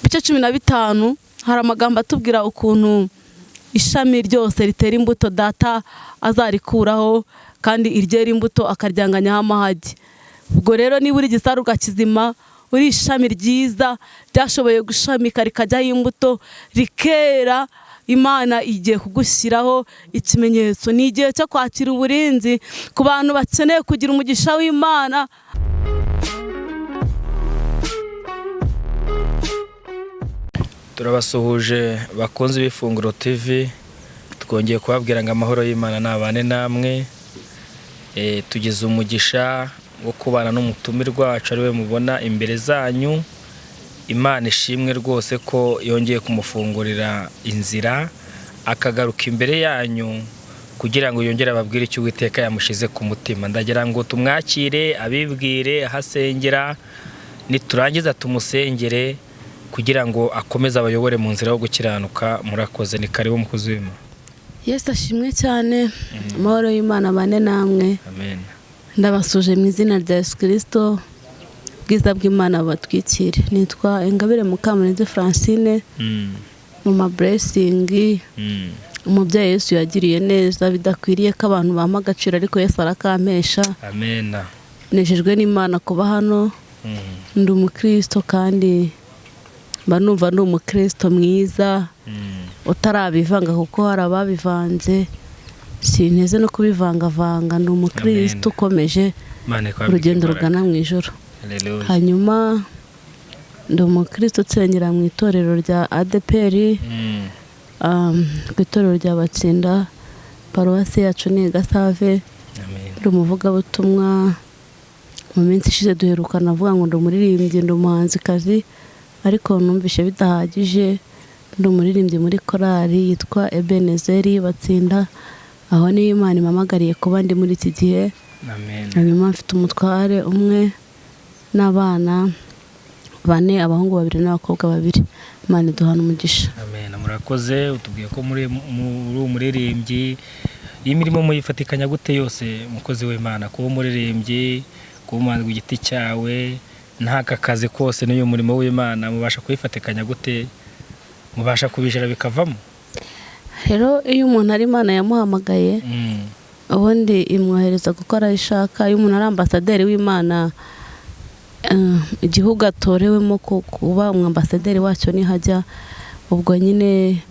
Ibice 15 hari amagambo atubwira ukuntu ishami ryose ritera imbuto data azarikuraho, kandi iryera imbuto akaryanganyaho amahagi. Ubwo rero niba uri igisarurwa kizima, uri ishami ryiza ryashoboye gushamika rikajyaho imbuto rikera, Imana igiye kugushyiraho ikimenyetso. Ni igihe cyo kwakira uburinzi ku bantu bakeneye kugira umugisha w'Imana. Turabasuhuje bakunze b'Ifunguro TV, twongeye kubabwira ngo amahoro y'Imana nabane namwe. Tugize umugisha wo kubana n'umutumirwa wacu ariwe mubona imbere zanyu. Imana ishimwe rwose ko yongeye kumufungurira inzira akagaruka imbere yanyu kugira ngo yongere ababwire icyo Uwiteka yamushize ku mutima. Ndagira ngo tumwakire, abibwire ahasengera, niturangiza tumusengere kugira ngo akomeze abayobore mu nzira yo gukiranuka. Murakoze, ni karibu mukozi w'Imana. Yesu ashimwe cyane, amahoro y'Imana abane namwe. Amen. Ndabasuje mu izina rya Yesu Kristo, ubwiza bw'Imana bubatwikire. Nitwa Ingabire Mukamurenzi Francine, Mama Blessing. Umubyeyi Yesu yagiriye neza bidakwiriye ko abantu bampa agaciro, ariko Yesu arakampesha. Amen. Nejejwe n'Imana kuba hano. Ndi umukristo kandi mba numva ndi umukristo mwiza utarabivanga, kuko hari ababivanze, sinteze no kubivangavanga. Ndi umukristo ukomeje urugendo rugana mu ijoro. Hanyuma ndi umukristo utsengera mu itorero rya ADPR, ku itorero rya Batsinda, paruwasi yacu ni Gasave. Ndi umuvugabutumwa. Mu minsi ishize duherukana avuga ngo ndi umuririmbyi, ndi umuhanzikazi, ariko numvishe bidahagije. Ndi umuririmbyi muri korali yitwa Ebenezeri Batsinda, aho niyo Imana impamagariye kuba ndi muri iki gihe. Hanyuma mfite umutware umwe n'abana 4, abahungu 2 n'abakobwa 2. Imana iduhana umugisha. Amen. Murakoze. Utubwiye ko muri umuririmbyi, iyi mirimo muyifatikanya gute yose mukozi w'Imana? Kuba umuririmbyi, kuba umuhanzi ku giti cyawe, n'aka kazi kose n'uyu murimo w'Imana mubasha kuyifatikanya gute? Mubasha kubijera bikavamo? Rero iyo umuntu ari Imana yamuhamagaye, ubundi imwohereza gukora ishaka. Iyo umuntu ari ambasaderi w'Imana, igihugu atorewemo kuba umwambasaderi wacyo nihajya, ubwo nyine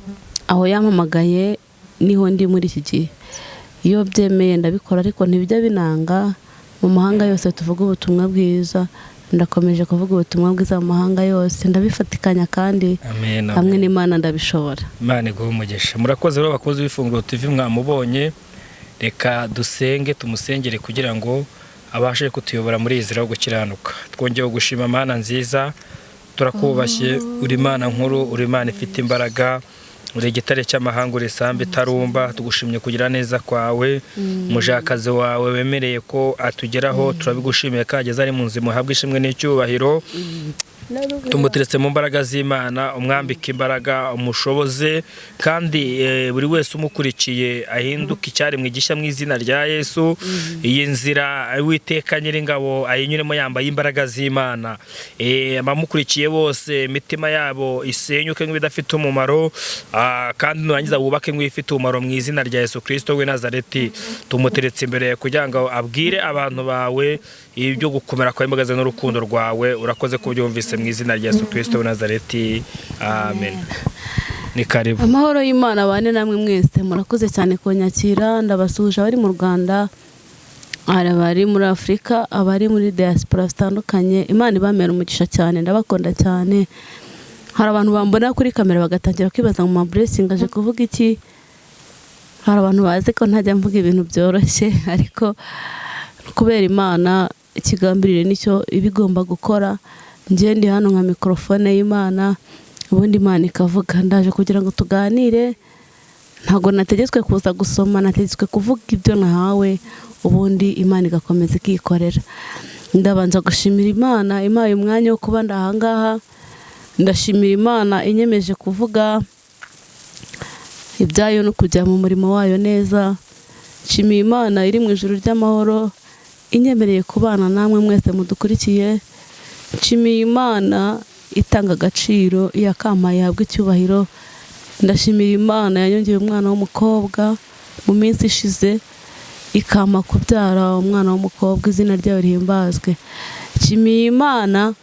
aho yampamagaye niho ndi muri iki gihe. Iyo byemeye ndabikora, ariko ntibijya binanga. Mu mahanga yose tuvuga ubutumwa bwiza, ndakomeje kuvuga ubutumwa bwiza mu mahanga yose, ndabifatikanya kandi hamwe n'Imana ndabishobora. Imana iguhe umugisha. Murakoze rero bakozi b'Ifunguro TV, mwamubonye. Reka dusenge, tumusengere kugira ngo abashe kutuyobora muri iyi nzira yo gukiranuka. Twongeye gushima Mana nziza, turakubashye, uri Imana nkuru, uri Imana ifite imbaraga, uri igitare cy'amahanga, uri isambu itarumba. Tugushimye kugira neza kwawe, mujakazi wawe wemereye ko atugeraho, turabigushimiye ko ageze ari mu nzima, muhabwe ishimwe n'icyubahiro. Tumuteretse mu mbaraga z'Imana, umwambike imbaraga, umushoboze, kandi buri wese umukurikiye ahinduke icyaremwe gishya mu izina rya Yesu. Iyi nzira Uwiteka Nyiringabo ayinyuremo yambaye imbaraga z'Imana. Abamukurikiye bose imitima yabo isenyuke nk'ibidafite umumaro, kandi nurangiza wubake nk'ibifite umumaro mu izina rya Yesu Kristo w'i Nazareti. Tumuteretse imbere kugira ngo abwire abantu bawe ibyo gukomera kwa imbaraga n'urukundo rwawe. Urakoze kubyumvise mu izina rya Yesu Kristo w'i Nazareti. Amen. Ni karibu. Amahoro y'Imana abane namwe mwese. Murakoze cyane kunyakira. Ndabasuhuje abari mu Rwanda, abari muri Afurika, abari muri diaspora zitandukanye. Imana ibamera umugisha cyane, ndabakunda cyane. Hari abantu bambona kuri kamera bagatangira kwibaza ngo Mama Blessing aje kuvuga iki. Hari abantu bazi ko ntajya mvuga ibintu byoroshye, ariko kubera Imana ikigambirire nicyo ibigomba gukora. Njye ndi hano nka mikorofone y'Imana, ubundi Imana ikavuga. Ndaje kugira ngo tuganire, ntabwo nategetswe kuza gusoma, nategetswe kuvuga ibyo nahawe, ubundi Imana igakomeza ikikorera. Ndabanza gushimira Imana impaye umwanya wo kuba ndahangaha. Ndashimira Imana inyemeje kuvuga ibyayo no kujya mu murimo wayo neza. Nshimiye Imana iri mu ijuru ry'amahoro inyemereye kubana namwe mwese mudukurikiye. Nshimiye Imana itanga agaciro, iyakampaye ihabwa icyubahiro. Ndashimira Imana yanyongeye umwana w'umukobwa mu minsi ishize, ikampa kubyara umwana w'umukobwa, izina ryayo rihimbazwe. Nshimiye Imana,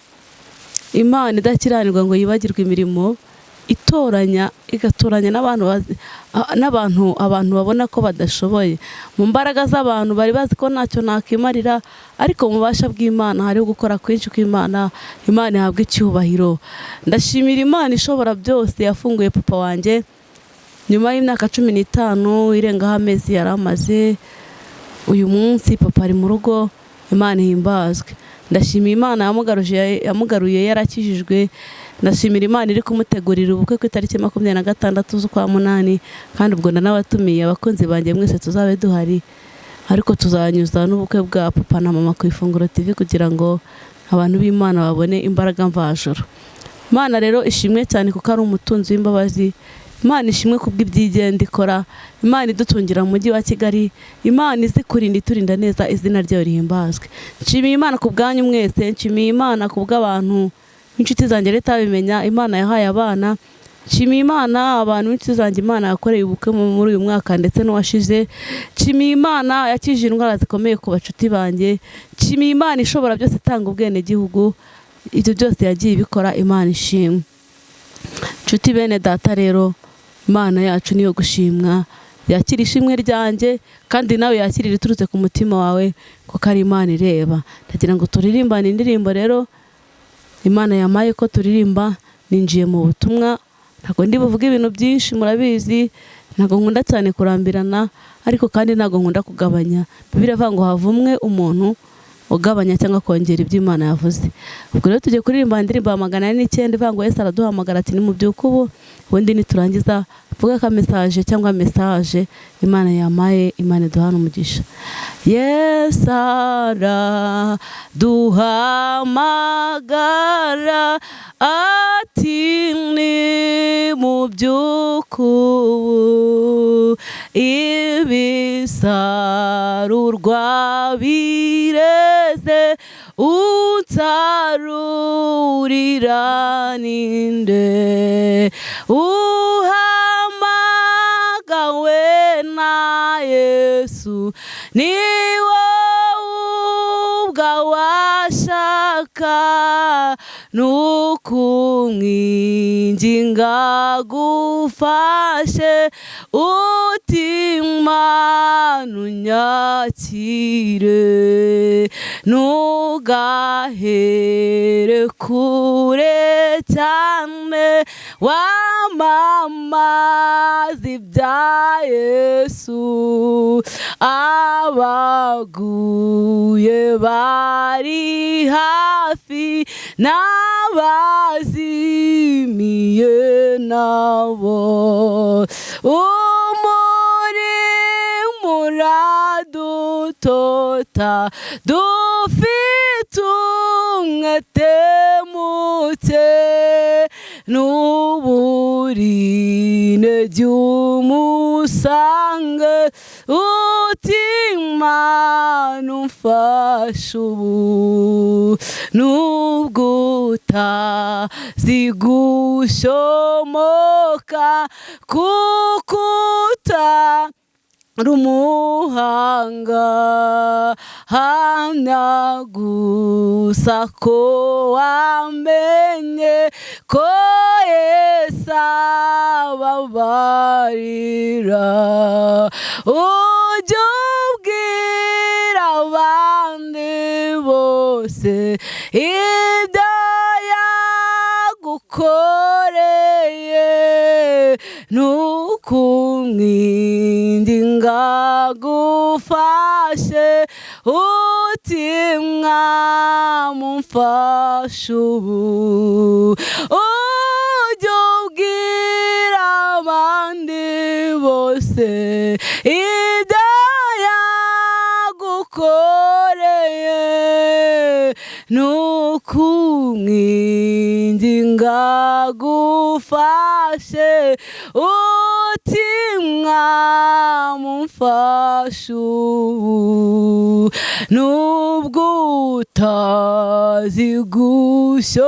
Imana idakiranirwa ngo yibagirwe imirimo, itoranya igatoranya n'abantu abantu babona ko badashoboye. Mu mbaraga z'abantu bari bazi ko ntacyo nakimarira, ariko mu bubasha bw'Imana hariho gukora kwinshi kw'Imana. Imana ihabwa icyubahiro. Ndashimira Imana ishobora byose yafunguye papa wanjye nyuma y'imyaka 15 irengaho amezi yari amaze. Uyu munsi papa ari mu rugo, Imana ihimbazwe. Ndashimira Imana yamugaruye yarakijijwe. Ndashimira Imana iri kumutegurira ubukwe ku itariki 26 z'ukwa 8, kandi ubwo ndanabatumiye abakunzi banjye mwese tuzabe duhari, ariko tuzanyuza n'ubukwe bwa papa na mama ku Ifunguro TV kugira ngo abantu b'Imana babone imbaraga mvajuru. Imana rero ishimwe cyane kuko ari umutunzi w'imbabazi. Imana ishimwe kubw'ibyigenda ikora. Imana idutungira mu mujyi wa Kigali. Imana izi kurinda iturinda neza, izina ryayo rihimbazwe. Nshimiye Imana ku bwanyu mwese, nshimiye Imana ku bw'abantu b'inshuti zanjye ritabimenya Imana yahaye abana. Nshimiye Imana abantu b'inshuti zanjye Imana yakoreye ubukwe muri uyu mwaka ndetse n'uwashize. Nshimiye Imana yakije indwara zikomeye ku bacuti banjye. Nshimiye Imana ishobora byose itanga ubwenegihugu. Ibyo byose yagiye ibikora, Imana ishimwe. Nshuti bene data rero, Imana yacu niyo gushimwa, yakira ishimwe ryanjye kandi nawe yakira riturutse ku mutima wawe, kuko ari Imana ireba. Ndagira ngo turirimbane indirimbo rero Imana yamaye ko turirimba. Ninjiye mu butumwa, ntabwo ndi buvuge ibintu byinshi, murabizi ntabwo nkunda cyane kurambirana, ariko kandi ntabwo nkunda kugabanya. Bibiliya iravuga ngo havumwe umuntu ugabanya cyangwa kongera ibyo Imana yavuze. Ubwo rero tugiye kuririmba indirimbo ya 409 ivuga ngo Yesu araduhamagara ati nimubyuke ubu, ubundi niturangiza vuga ka message cyangwa message Imana yamaye. Imana iduhana umugisha. Yesu araduhamagara ati nimubyuke ubu, ibisarurwa bireze, unsarurira ninde? Uhamagawe na Yesu ni wowe ubwawashaka, nukumwinginga gufashe, uti Imana unyakire, ntugahere kure cyane, wamamaza ibya Yesu, abaguye bari hafi n'abazimiye nabo. Umurimo uradutota, dufite umwete muke, n'uburine umusange, uti Imana umfashe ubu, nubwo utazi gushomoka, kuko utari umuhanga, hamya gusa ko wamenye ko Yesu ababarira. Ujye ubwira abandi bose ibyo yagukoreye, nukumwinginga gufashe, uti Mwami umfashe ubu. Ujye ubwira abandi bose ibyo yagukoreye, nukumwinginga gufashe, uti Uti mwamufashe ubu, nubwo utazi gushomoka,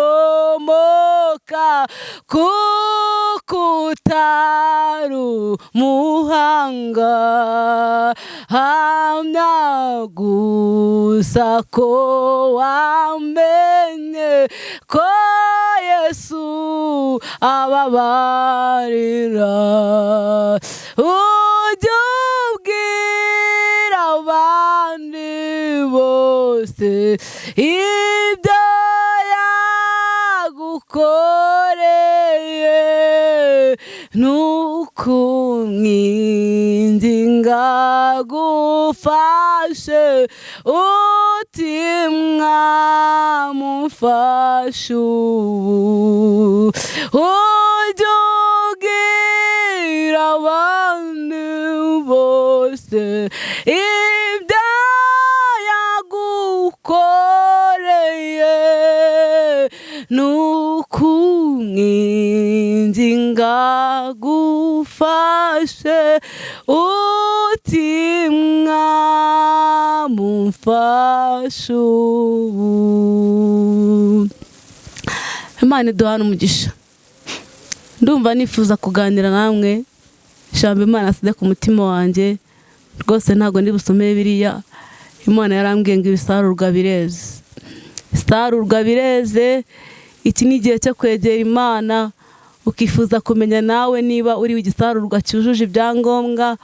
kuko utari umuhanga, hamya gusa ko wamenye ko Yesu ababarira. Ujye ubwira abandi bose ibyo yagukoreye, nukumwinginga gufashe, uti mwamufashe ubu. Ujye ubwira abandi bose ibyo yagukoreye, nukumwinginga gufashe, uti mwamufashe ubu. Imana iduhana umugisha. Ndumva nifuza kuganira namwe ijambo Imana asize ku mutima wanjye. Rwose ntabwo ndi busome biriya. Imana yarambwiye ngo ibisarurwa bireze, isarurwa bireze. Iki ni igihe cyo kwegera Imana, ukifuza kumenya nawe niba uri igisarurwa cyujuje ibyangombwa,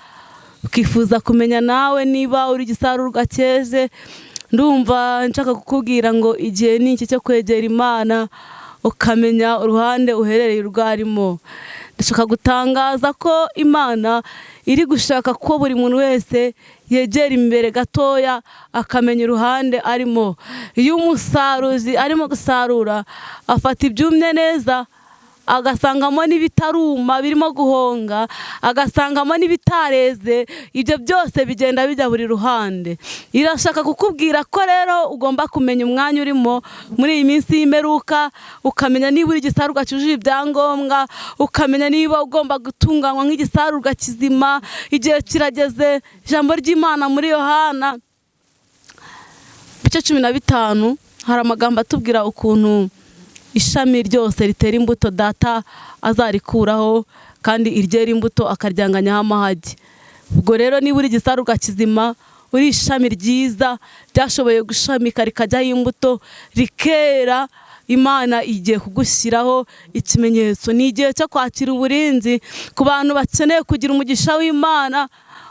ukifuza kumenya nawe niba uri igisarurwa cyeze. Ndumva nshaka kukubwira ngo igihe ni iki cyo kwegera Imana, ukamenya uruhande uherereye urwarimo. Ndashaka gutangaza ko Imana iri gushaka ko buri muntu wese yegera imbere gatoya, akamenya uruhande arimo. Iyo umusaruzi arimo gusarura, afata ibyumye neza, agasangamo n'ibitaruma birimo guhonga, agasangamo n'ibitareze. Ibyo byose bigenda bijya buri ruhande. Irashaka kukubwira ko rero ugomba kumenya umwanya urimo muri iyi minsi y'imperuka, ukamenya niba uri igisarurwa cyujuje ibyangombwa, ukamenya niba ugomba gutunganywa nk'igisarurwa kizima. Igihe kirageze. Ijambo ry'Imana muri Yohana ibice 15 hari amagambo atubwira ukuntu ishami ryose ritera imbuto Data azarikuraho, kandi iryera imbuto akaryanganyaho amahagi. Ubwo rero niba uri igisarurwa kizima, uri ishami ryiza ryashoboye gushamika rikajyaho imbuto rikera, Imana igiye kugushyiraho ikimenyetso. Ni igihe cyo kwakira uburinzi ku bantu bakeneye kugira umugisha w'Imana,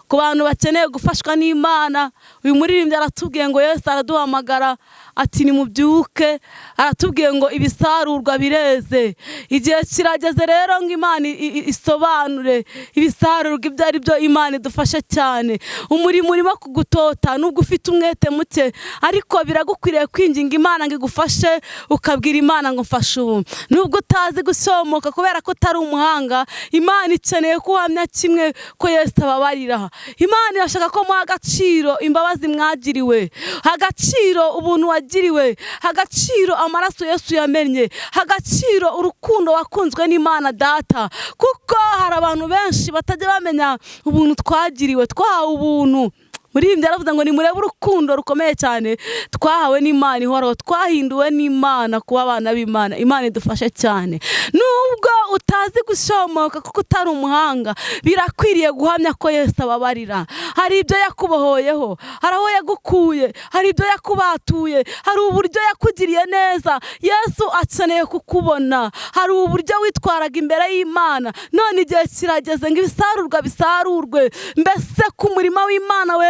ku bantu bakeneye gufashwa n'Imana. Uyu muririmbyi aratubwiye ngo Yesu araduhamagara ati nimubyuke, aratubwiye ngo ibisarurwa bireze. Igihe kirageze rero ngo Imana isobanure ibisarurwa ibyo ari byo. Imana idufashe cyane. Umurimo urimo kugutota nubwo ufite umwete muke, ariko biragukwiriye kwinginga Imana ngo igufashe, ukabwira Imana ngo mfashe ubu. Nubwo utazi gusomoka kubera ko utari umuhanga, Imana ikeneye ko uhamya kimwe ko Yesu ababarira. Imana irashaka ko muha agaciro imbabazi mwagiriwe, agaciro ubuntu wagiriwe, agaciro amaraso Yesu yamennye, agaciro urukundo wakunzwe n'Imana Data. Kuko hari abantu benshi batajya bamenya ubuntu twagiriwe, twahawe ubuntu. Muririmbyi yaravuze ngo nimurebe urukundo rukomeye cyane twahawe n'Imana ihoraho, twahinduwe n'Imana kuba abana b'Imana. Imana idufashe cyane. Nubwo utazi gushomoka kuko utari umuhanga, birakwiriye guhamya ko Yesu ababarira. Hari ibyo yakubohoyeho, hari aho yagukuye, hari ibyo yakubatuye, hari uburyo yakugiriye neza. Yesu akeneye kukubona. Hari uburyo witwaraga imbere y'Imana, none igihe kirageze ngo ibisarurwa bisarurwe. Mbese ku murima w'Imana we,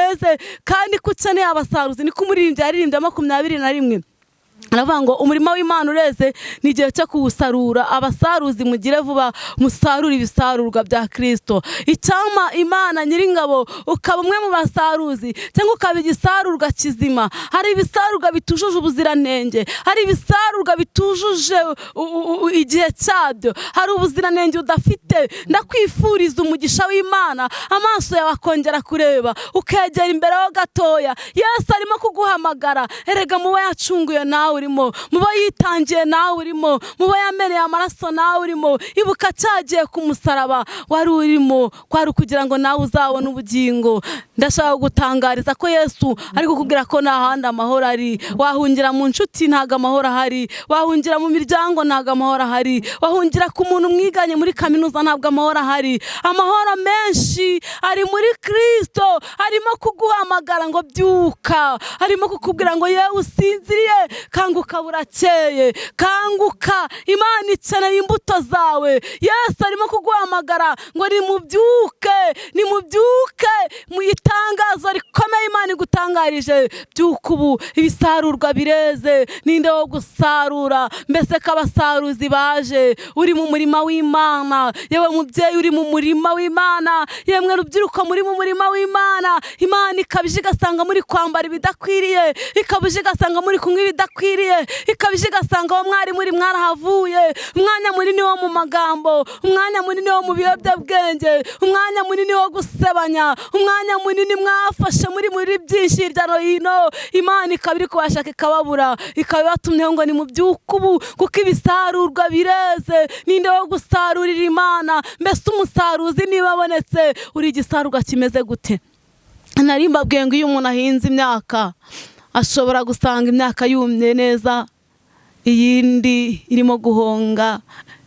kandi ko ukeneye abasaruzi. Niko umuririmbyi yaririmbye 21, aravuga ngo umurima w'Imana ureze, ni igihe cyo kuwusarura. Abasaruzi mugire vuba musarure ibisarurwa bya Kristo. Icyampa Imana Nyiringabo ukaba umwe mu basaruzi, cyangwa ukaba igisarurwa kizima. Hari ibisarurwa bitujuje ubuziranenge, hari ibisarurwa bitujuje igihe cyabyo, hari ubuziranenge udafite. Ndakwifuriza umugisha w'Imana, amaso yawe akongera kureba, ukegera imbere ho gatoya. Yesu arimo kuguhamagara. Erega muba yacunguye nawe. urimo, mubo yitangiye nawe urimo, mubo yameneye amaraso nawe urimo. Ibuka cyagiye ku musaraba wari urimo, kwari kugira ngo nawe uzabone ubugingo. Ndashaka gutangariza ko Yesu ari kukubwira ko nta handi amahoro ari. Wahungira mu nshuti ntago amahoro ahari, wahungira mu miryango ntago amahoro ahari, wahungira ku muntu mwiganye muri kaminuza ntabwo amahoro ahari. Amahoro menshi ari muri Kristo, arimo kuguhamagara ngo byuka, arimo kukubwira ngo yewe usinziriye kanguka, burakeye, kanguka, Imana ikeneye imbuto zawe. Yesu arimo kuguhamagara ngo nimubyuke, nimubyuke mu itangazo rikomeye Imana igutangarije. Byuka ubu, ibisarurwa bireze, ninde wo gusarura? Mbese ko abasaruzi baje. Uri mu murima w'Imana, yewe mubyeyi uri mu murima w'Imana, yemwe rubyiruko muri mu murima w'Imana, Imana ikabije igasanga muri kwambara ibidakwiriye, ikabije igasanga muri kunywa ibidakwiriye, ikabije igasanga aho mwari muri mwarahavuye. Umwanya munini wo mu magambo, umwanya munini wo mu biyobyabwenge, umwanya munini wo gusebanya, umwanya munini mwafashe muri byinshi hirya no hino. Imana ikaba iri kubashaka ikababura, ikaba ibatumyeho ngo nimubyuke ubu kuko ibisarurwa bireze. Ninde wo gusarurira Imana? Mbese umusaruzi niba abonetse, uri igisarurwa kimeze gute? Nari mbabwiye ngo iyo umuntu ahinze imyaka ashobora gusanga imyaka yumye neza, iyindi irimo guhonga,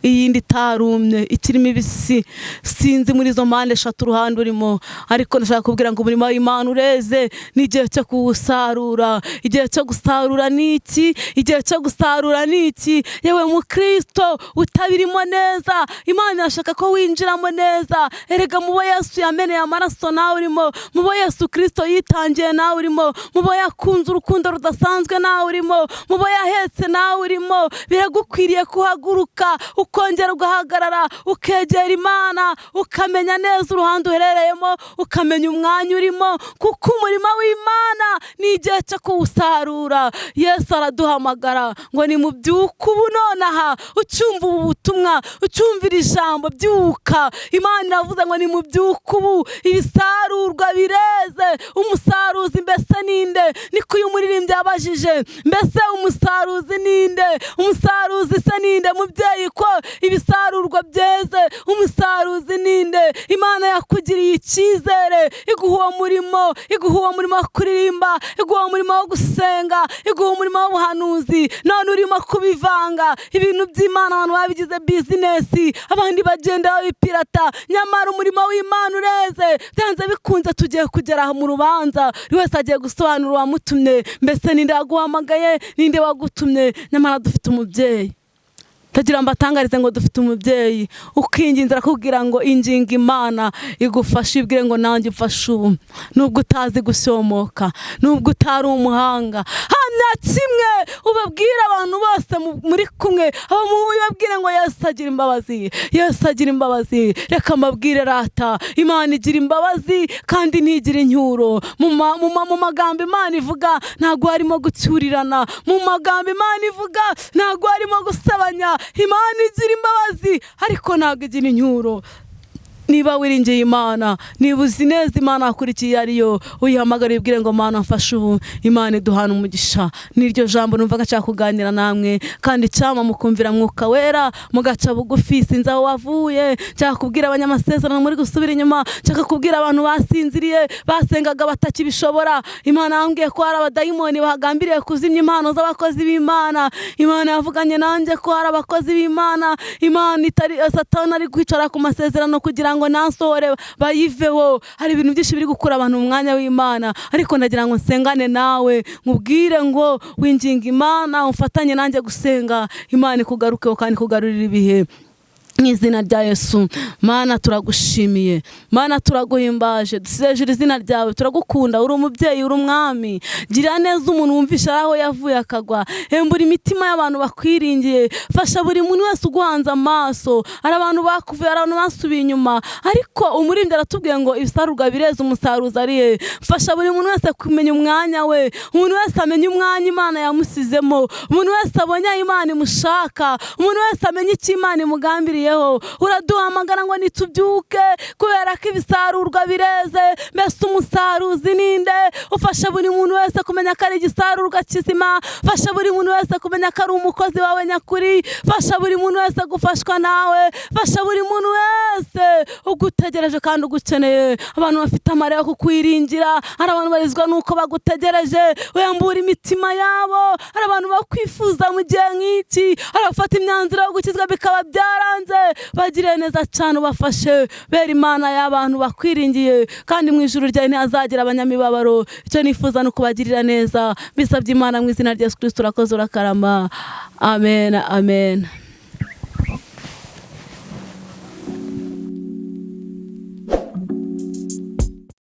iyindi itarumye ikirimo ibisi. Sinzi muri izo mpande eshatu uruhande urimo, ariko ndashaka kubwira ngo umurimo w'Imana ureze, ni igihe cyo kuwusarura. Igihe cyo gusarura ni iki? Igihe cyo gusarura ni iki? Yewe mukristo utabirimo neza, Imana irashaka ko winjiramo neza. Erega mubo Yesu yameneye amaraso nawe urimo, mubo Yesu Kristo yitangiye nawe urimo, mubo yakunze urukundo rudasanzwe nawe urimo, mubo yahetse nawe urimo. Biragukwiriye kuhaguruka, ukongera ugahagarara, ukegera Imana, ukamenya neza uruhande uherereyemo, ukamenya umwanya urimo, kuko umurimo w'Imana ni igihe cyo kuwusarura. Yesu araduhamagara ngo nimubyuke ubu nonaha, ucyumva ubu butumwa, ucyumvira ijambo, byuka. Imana iravuze ngo nimubyuke ubu, ibisarurwa bireze. Umusaruzi mbese ninde? Niko uyu muririmbyi yabajije, mbese umusaruzi ninde? Umusaruzi se ninde? Mubyeyi ko ibisarurwa byeze, umusaruzi ninde? Imana yakugiriye icyizere, iguha uwo murimo, iguha uwo murimo wo kuririmba, iguha uwo murimo wo gusenga, iguha umurimo w'ubuhanuzi, none urimo kubivanga. Ibintu by'Imana abantu babigize bizinesi, abandi bagenda babipirata, nyamara umurimo w'Imana ureze. Byanze bikunze tugiye kugera mu rubanza, buri wese agiye gusobanura uwamutumye. Mbese ninde waguhamagaye? Ninde wagutumye? Nyamara dufite umubyeyi. Ndagira mbatangarize ngo dufite umubyeyi ukinginza akubwira ngo inginga Imana igufashe, ibwire ngo nanjye mfashe ubu, nubwo utazi gusyomoka, nubwo utari umuhanga. Hamya kimwe ubabwire abantu bose muri kumwe, abo muhuye ubabwire ngo Yesu agira imbabazi, Yesu agira imbabazi. Reka mbabwire rata, Imana igira imbabazi kandi ntigira incyuro. Mu magambo Imana ivuga ntabwo harimo gucyurirana, mu magambo Imana ivuga ntabwo harimo gusebanya. Imana igira imbabazi ariko ntabwo igira incyuro. Niba wiringiye Imana, niba uzi neza Imana akurikiye ariyo, uyihamagara ibwire ngo Mana mfashe ubu. Imana iduhana umugisha. Niryo jambo numvaga nshaka kuganira namwe, kandi cyama mukumvira Mwuka Wera, mugaca bugufi. Sinzi aho wavuye, nshaka kubwira abanyamasezerano muri gusubira inyuma, nshaka kubwira abantu basinziriye, basengaga batakibishobora. Imana yambwiye ko hari abadayimoni bahagambiriye kuzimya impano z'abakozi b'Imana. Imana yavuganye nanjye ko hari abakozi b'Imana, Imana itari Satani ari kwicara ku masezerano kugira ngo nasohore bayiveho. Hari ibintu byinshi biri gukura abantu mu mwanya w'Imana, ariko ndagira ngo nsengane nawe, nkubwire ngo winginga Imana, umfatanye nanjye gusenga, Imana ikugarukeho kandi ikugarurire ibihe. Mu izina rya Yesu. Mana turagushimiye, Mana turaguhimbaje, dusejeje izina ryawe, turagukunda, uri umubyeyi, uri umwami. Gira neza umuntu wumvisha aho yavuye akagwa, hembura imitima y'abantu bakwiringiye, fasha buri muntu wese uguhanze amaso. Hari abantu bakuvuye, hari abantu basubiye inyuma, ariko umuririmbyi aratubwiye ngo ibisarurwa bireze, umusaruzi ari he. Fasha buri muntu wese kumenya umwanya we, umuntu wese amenye umwanya Imana yamusizemo, umuntu wese abonye Imana imushaka, umuntu wese amenye icyo Imana imugambiriye. Waduhamagariyeho. Uraduhamagara ngo nitubyuke kubera ko ibisarurwa bireze. Mbese umusaruzi ninde? Ufasha buri muntu wese kumenya ko ari igisarurwa kizima, fasha buri muntu wese kumenya ko ari umukozi wawe nyakuri, fasha buri muntu wese gufashwa nawe, fasha buri muntu wese ugutegereje kandi ugukeneye. Abantu bafite amarira yo kukwiringira, hari abantu barizwa nuko bagutegereje, wembura imitima yabo, hari abantu bakwifuza mu gihe nk'iki, hari abafata imyanzuro yo gukizwa bikaba byaranze. Bagire neza cyane, ubafashe, bera Imana y'abantu bakwiringiye, kandi mu ijuru ryawe ntihazagira abanyamibabaro. Icyo nifuza ni ukubagirira neza, bisabye Imana mu izina rya Yesu Kristo. Urakoze, urakarama. Amen, amen.